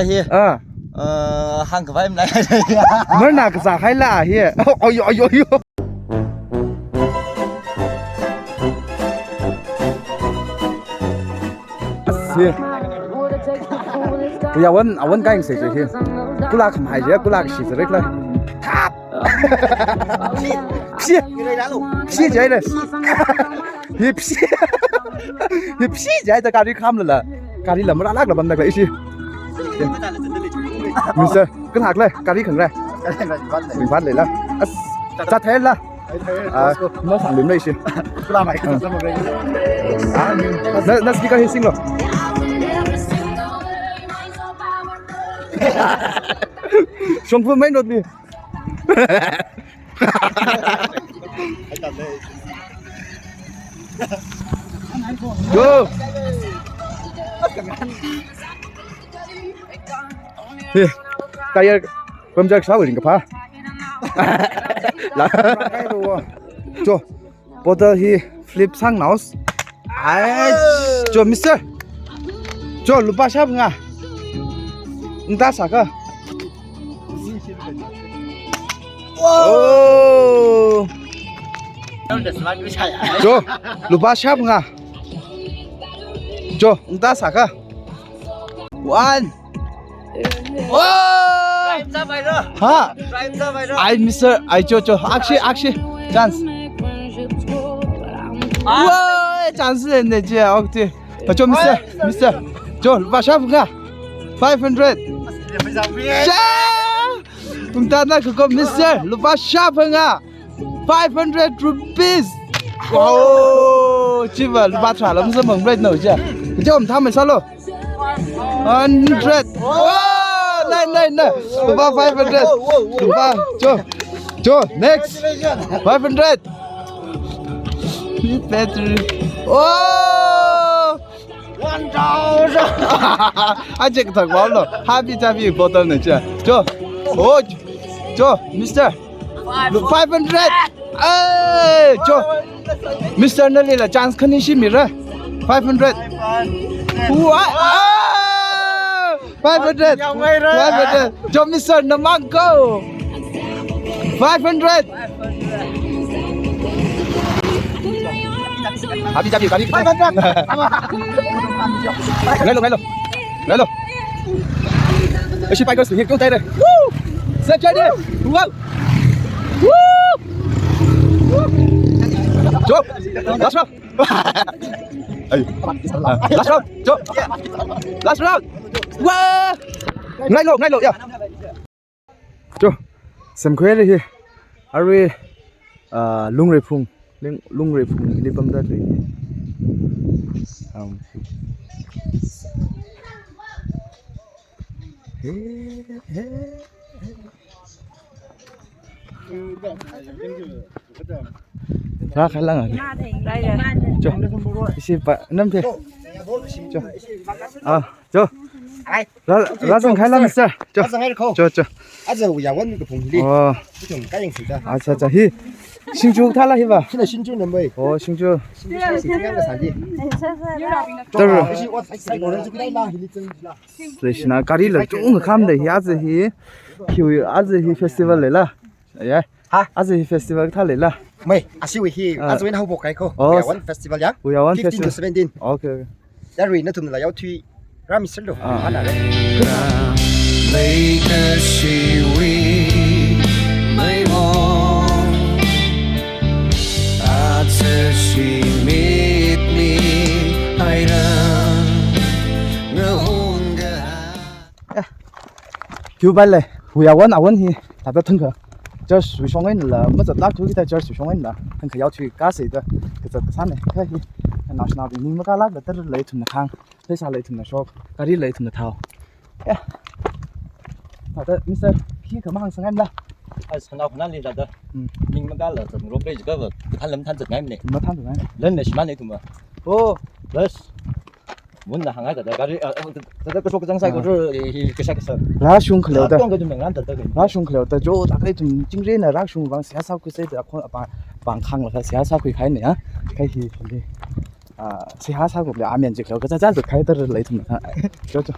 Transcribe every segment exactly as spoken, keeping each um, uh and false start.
Hi. Ah. Uh, hāngkhavai malei. Marna kazā haila hi. Oyo, oyo, oyo. Hi. Yawan, awan kaing se hi. Kula kham hai je, kula shi je rekla. Tap. Psi. Psi jai le. Hi psi. Hi psi jai ta gari kham la. Gari la mara lak la bam dak la ishi. Mister, kan hak le, gari khang le. Ringphat le la. As, chat hai la. Ah, no sang lim le ishi. Ah, na, na speaker hi sing lo. Shongfa mai not ni. Go! Hey, tire puncture sāhaowa ringkaphā. La. Cho. Bottle hi flip sāngnaos. Ai, cho mister. Cho lupā shāphangā. Nda sākha. Oh. Cho lupā shāphangā. Cho nda sākha. One. Oh! Ha? Ai, mister, ai, cho, cho. Akshi, akshi. Chance. Woi, chance le ne je, okay. Cho, mister, mister. Cho, lupā shāphangā. Five hundred. Sha! Ungta na ko, mister, lupā shāphangā. Five hundred rupees. Oh, chiva, lupā tharā lam sa mang right now, ja. Jom tham mai sālo. Hundred. Oh, nine, nine, nine. Lupā five hundred. Lupā, cho. Cho, next. Five hundred. Battery. Oh! One thousand. Ajek tak wow lo. Happy, happy bottle ne, cha. Cho. Oh, cho, mister. Five hundred. Hey, cho. Mister nali la chance khani shimira. Five hundred. Wow. Ah! Five hundred. Five hundred. Cho, mister Namangko. Five hundred. Happy, happy, happy. Five hundred. Ngailo, ngailo. Ngailo. Ashi bikers hi kung tai re. Woo! Sa chai de. Wow. Woo! Cho. Last round. Ay. Ah, last round. Cho. Last round. Wah! Ngailo, ngailo, ya. Cho. Semkhuili hi. Arui, ah, Lungreiphung. Lung, Lungreiphung hili pamda lei. Um. He, he. Rā khai lāng a. Cho. Ishi pa, nam the. Cho. Ah, cho. Ai. Rā, rāzang khai lāng, mister. Cho. Rāzang khai ko. Cho, cho. Aja uya wan mi kaphung hili. Oh. Ithum kayang sida. Acha, acha. Hi. Singju thāla hi va. Hina singju nambai. Oh, singju. Singju singju yang sandi. Tar. Ishi ot sai sai ko ran ju kidai la hili chang la. Leishina gari la chungkha khamda hi aja hi. Hi aja hi festival leila. Ya. Ha? Aja hi festival thā leila. Mai, ashiwui hi, ah, aja wui haophok kai ko. Oh. Uya wan festival ya. Uya wan fifteen to festival. Seventeen. Okay, okay. Yarui nathumla yaothui rāmi sālu. Ah. Hānare. Leikashiwui meiwo. Aja shimitni haira. Ngahunga. Eh. Kiu bai le, uya wan awan hi, thāda thangkha. Church wui shong eina la, mazatlak thu kita church wui shong eina la, thangkha yaothui kasā da, kazat kasāne. Kha hi, national bing ning makālak da tar lei ithumna khang, pheisā lei ithumna shok, gari lei ithumna thao. Ya. Thāda, mister, khi khamahāng sāngai mala? Ai, sānao khanali thāda. Hmm. Ning makāla, zat road bridge ka va, thanlam thanzat ngaimane. Mathānzat ngai. Lan le shimān ithumva. Oh. Bas. Munna hāngai thāda gari, ah, ah, thāda kashok kachāng sai ko, ah, hi, hi, kasā kasā. Rāshung khaleo da. Tong ka ithum ngan thāda kani. Rāshung khaleo da, cho, thākha ithum chingri na rāshung vang seihā sākhui sai da khon apang, pang khang la seihā sākhui khai ne, ha. Kha hi, hi. Ah, seihā sākhui le amen jik khaleo, kazā zā zat khai tar lei ithum. Ha. Cho, cho.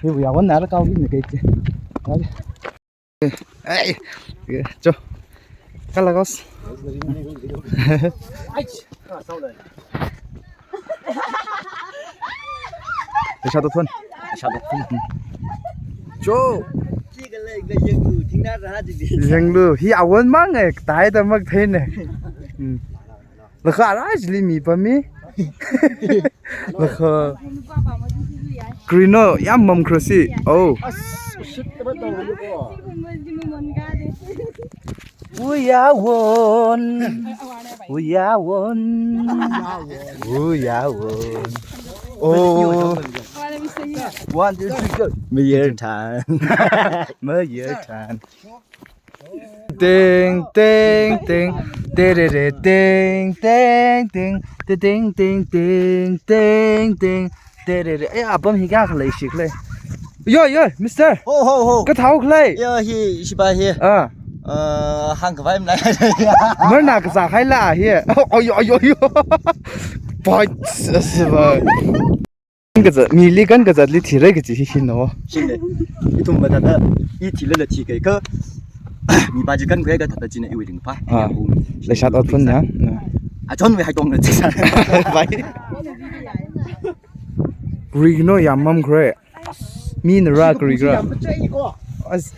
Hiwui awon nara kau bing na kai che. Ai, cho. Kala kos. Shadow phone. Shadow phone. Cho. Yanglu, hi awon mang e, tai da mak thei ne. Hmm. Lakha rai chili mi pa mi. Lakha. Green no, yam mam crossy. Oh. Uyawon. Uyawon. Uyawon. Oh. One, two, three, go. Mayertan. Mayertan. Ting, ting, ting. Terere, ting, ting, ting. Te ting, ting, ting, ting, ting. Terere. Eh, apam hi kya khalei shik le. Yo, yo, mister. Ho, ho, ho. Kathao khalei. Yo, hi, shiba hi. Ah. Uh, hang kavai mlai. Marna kaza khai la hi. Oh, yo, yo, yo. Boy, siba. Kan kazat, mili kan kazatli thira kaji hi hino. Shinde. Ithum ba thāda, i thilala thi kai ka. Mi ba ji kan khuiga thāda china iwui ringphā. Ah. Leishat ot phun ya. Ah. A chonwui haitong na chisa. Bye. Green no yam mam kre. Mi na ra green ra. As.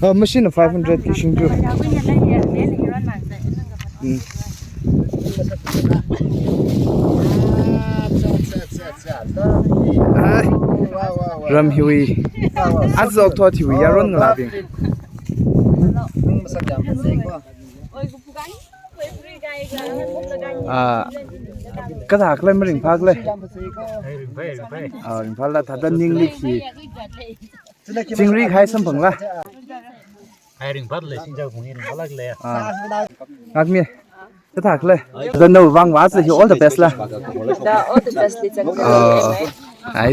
Uh, machine five hundred ki shingju. Mm. Ai. Ram hiwui. Azok thot hiwui yaron ngalabing. Ah, kathā khalei maringphā khalei. Ah, ringphā la thāda ningli khi. Chingri khai samphang la. Hai ringphā le, singja kung ringphā la le. Ah. Ngakmi. Kathā khalei. Thāda nawui vang va si all the best la. Da all the best li chang. Ah. Ai.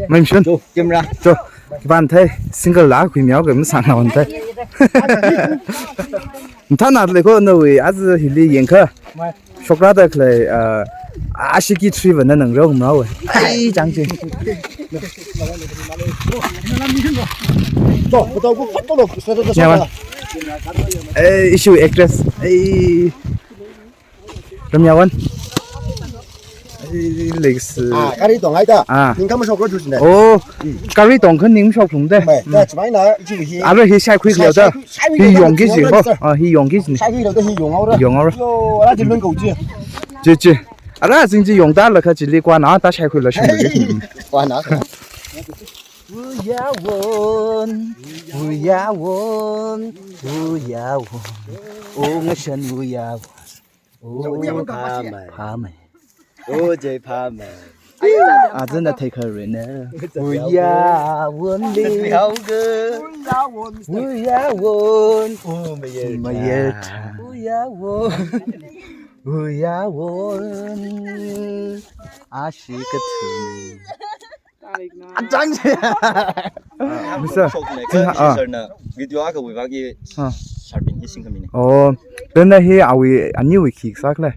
Mem shun. Cho, camera. Cho. Kiban thei single la khui miao ke masang na on thei. Mthana le ko nawui azi hili yengkha. Shokra da khalei, ah, ashiki three va na nang rong mrao. Ai, chang chi. To, to, to, to, to, to, to, to. Nyawan. Eh, issue actress. Eh. Ramyawan. Eh, legs. Ah, kari tong ai ta. Ah. Ning kama shokra chu sine. Oh, kari tong khan ning shok lung de. Mai, ta chmai na, chi hi. Ara hi shai khui leo da. Hi yong ki chi ho. Ah, hi yong ki chi. Shai khui leo da hi yong aura. Yong aura. Yo, ara jin lung ko chi. Chi chi. Ara jing chi yong da la kha chili kwa na ta shai khui la shim. Kwa na. Uyawon, uyawon, uyawon. O ngashan uyawon. O phamei. Phamei. O jai phamei. Azan da take her in. Uyawon li. Uyawon. Uyawon. O mayet. Mayet. Uyawon. Uyawon. Ashikathu. Achang. Mister. Shok ne, Sir na video akha wui vang i. Ah. Sharpin hi sing kami ne. Oh, then hi awui, aniwui khi sak le.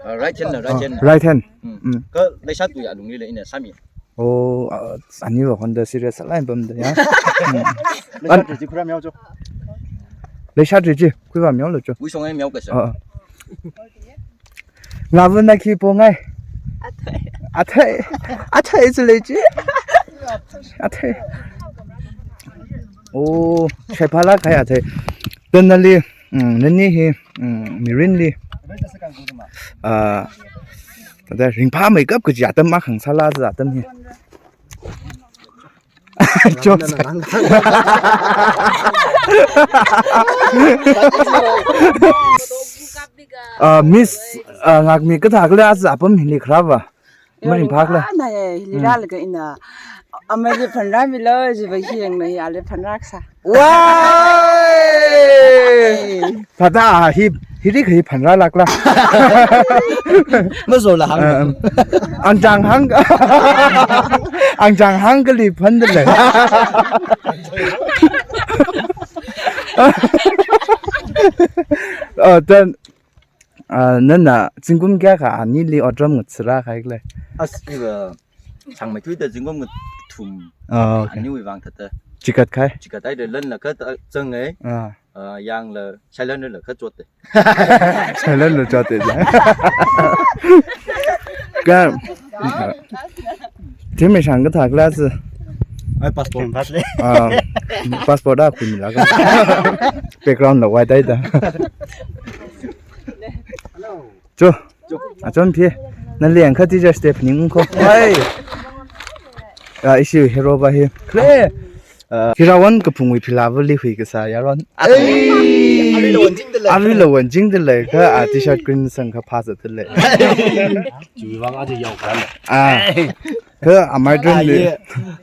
Ah, right hand na, right hand. Right hand. Mm. Mm. Ka leishat wui alungli le ina sami. Oh, ah, aniwui Honda serious line pam da ya. Mm. Leishat ji khura miao jo. Leishat ji khura miao lo jo. Wui song ai miao ka sa. Ah. Ngavun na khi pongai. Athei. Athei. Athei chule chi. Athei. Oh, shai phala khai athei. Then nali, mm, nani hi, mm, mirinli. Ah, thāda ringphā makeup kaji atam ma khang sala za atam hi. Jokes. Ah, Miss, ah, Ngakmi kathā khala aza apam hili kharava. Maringphā khala. Na ye, hili rālaga ina. Amali phanrāmilo, jiva hi yangna hi ali phanrāksa. Wai! Thāda hi, hili kha hi phanrālākla. Mazola hang. Um, angchang hang. Angchang hang kali phandale. Uh, then Ah, nana zingkum kayākha anili otram ngathāra khalei? As, iva, sangmeithuida zingkum ngathum. Ah, okay. Aniwui vang thāda. Chikat khai? Chikat haida lanla kha ta zangai. Ah. Ah, yangla, shailanla kha chotte. Shailanla chotte. Ka, thimei shang kathā class. Ai, passport. Passport. Ah, passport a khuimila ka. Background la wai tai ta. Cho. Achon phi. Nali yangkha teacher step ning ko. Ai. Ah, ishi hero va hi. Kle. Ah, Hirawan kaphungwui philāvali hui kasā yaron. Ai. Arui la wanjingda lei. Arui la wanjingda lei kha, ah, t-shirt green sangkha phāzatda lei. Chiwui vang aja yao khan. Ah. Kha amai dren li. Ah, ye.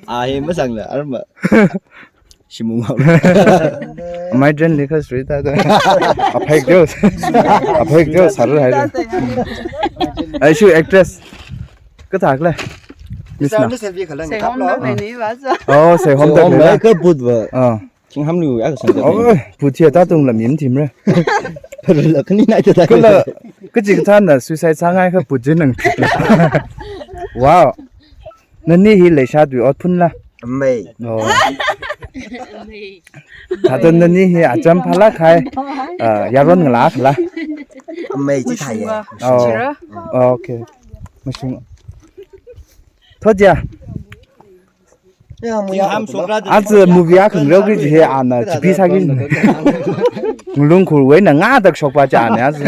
Ah, ye, masangla, arma. Shimung hao. Amai dren li kha sui ta ta. Aphek deo. Aphek deo, sar hai deo. Ai, shu actress. Kathā khalei? Miss na. Seihom na meni va sa. Oh, seihom da. Seihom meni na. Ka but va. Ah. King ham lu ya ka sang. Oh, but ya ta tung la mim tim re. Pero la kani na ta. Kala, kaji kathāna suicide sāngai kha but jin nang. Wow. Nani hi leishatwui otphun la? Amei. Oh. Thāda nani hi acham phala khai, ah, yaron ngalā khala? Amei chi thai ye. Oh. Oh, okay. Mashung. Thoja. Ya, muya. Aja movie a khangreo ki ji he ana chipi sāki. Ngalung khurwui na ngadak shokpa cha ne aja.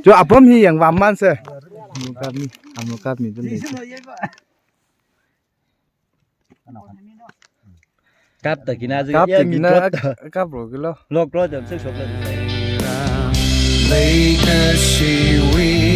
Jo apam hi yangvāman se. Amukap mi, amukap mi dun. Kap ta kina ji. Kap ta kina, kap ro kilo. Lok ro jam se shok la. Leikashi wui